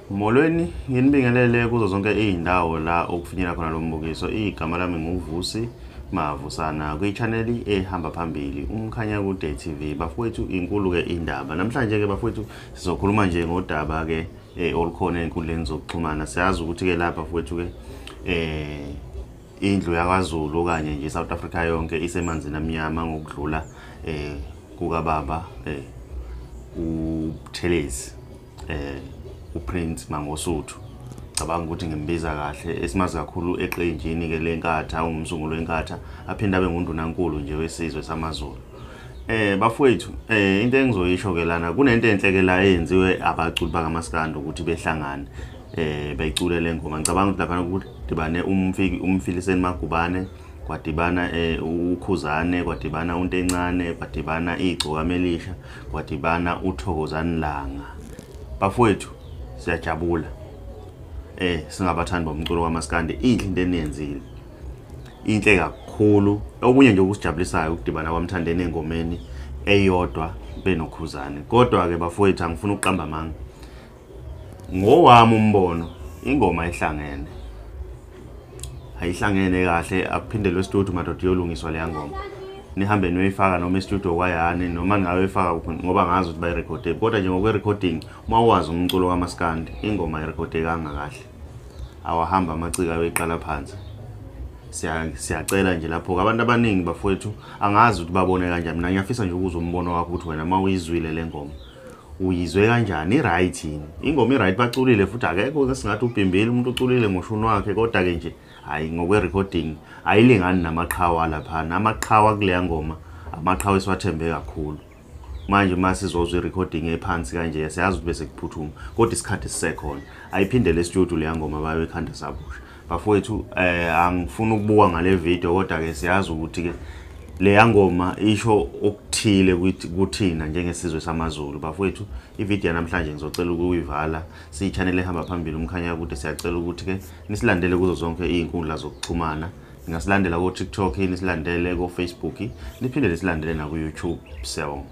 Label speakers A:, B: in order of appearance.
A: Molweni, nginibingelele kuzo zonke izindawo la okufinyela khona lo mbukiso. Igama lami nguVusi Mavusana kwi-channel ehamba phambili Umkhanyakude TV. Bafowethu, inkulu ke indaba. Namhlanje ke bafowethu sizokhuluma nje ngodaba ke olukhona ezinkundleni zokuxhumana. Siyazi ukuthi ke lapha bafowethu ke indlu yakwaZulu okanye nje South Africa yonke isemanzini amnyama ngokudlula kukababa uButhelezi, uPrince Mangosuthu. Cabanga ukuthi ngimbiza kahle, esimazi kakhulu eqenjini ke leNkatha, umsunguli weNkatha, aphinde abe ngundunankulu nje wesizwe samaZulu. Bafowethu, into engizoyisho ke lana, kunento enhle ke la eyenziwe abaculi bakaMaskandi ukuthi behlangane beyicule le ngoma. Ngicabanga ukuthi lapha kudibane uMfiliseni Magubane, kwadibana uKhuzane, kwadibana uNtencane, kwadibana iGcokama Elisha, kwadibana uThokozani Langa. Bafowethu, siyajabula singabathandi bomculo kaMaskandi. Inhle into eniyenzile, inhle kakhulu. Okunye nje okusijabulisayo ukudibana kwaMthandeni engomeni eyodwa benoKhuzane. Kodwa ke bafowethu, angifuni ukuqamba amanga, ngowami umbono ingoma ihlangene, ayihlangene kahle. Akuphindelwe e-studio madoda, iyolungiswa leya ngoma. Nihambe niyoyifaka noma e-studio kwayani, noma ningayoyifaka ngoba ngazi ukuthi bayirekhode, kodwa nje ngokwe-recording, uma uwazi umculo kaMaskandi, ingoma ayirekhodekanga kahle. Awahamba amaciko ayoyiqala phansi. Siyacela nje lapho abantu abaningi bafowethu, angazi ukuthi babone kanjani. Mina ngiyafisa nje ukuzwa umbono wakho ukuthi wena uma uyizwile le ngoma uyizwe kanjani, i-right yini ingoma? I-right, baculile futhi, akekho esingathi ubhimbile, umuntu uculile ngoshuni wakhe. Kodwa-ke nje hhayi, ngokwe-recording ayilingani namaqhawe laphana. Amaqhawe kuleya ngoma, amaqhawe esiwathembe kakhulu. Manje uma sizozwa i-recording ephansi kanje, siyazi ukuthi bese kuphuthuma, kodwa isikhathi sisekhona. Ayiphindele e-studio leya ngoma, bayoyikhanda sabusha. Bafowethu, angifuni ukubuka ngale video, kodwa-ke siyazi ukuthi-ke leya ngoma isho okuthile kuthina njengesizwe samaZulu. Bafowethu, ividiyo namhlanje ngizocela ukuyivala. Siyi-channel ehamba phambili Umkhanyakude, siyacela ukuthi-ke nisilandele kuzo zonke iy'nkundla zokuxhumana. Ningasilandela ko-TikTok, nisilandele ko-Facebook, niphinde nisilandele naku-YouTube. Siyabonga.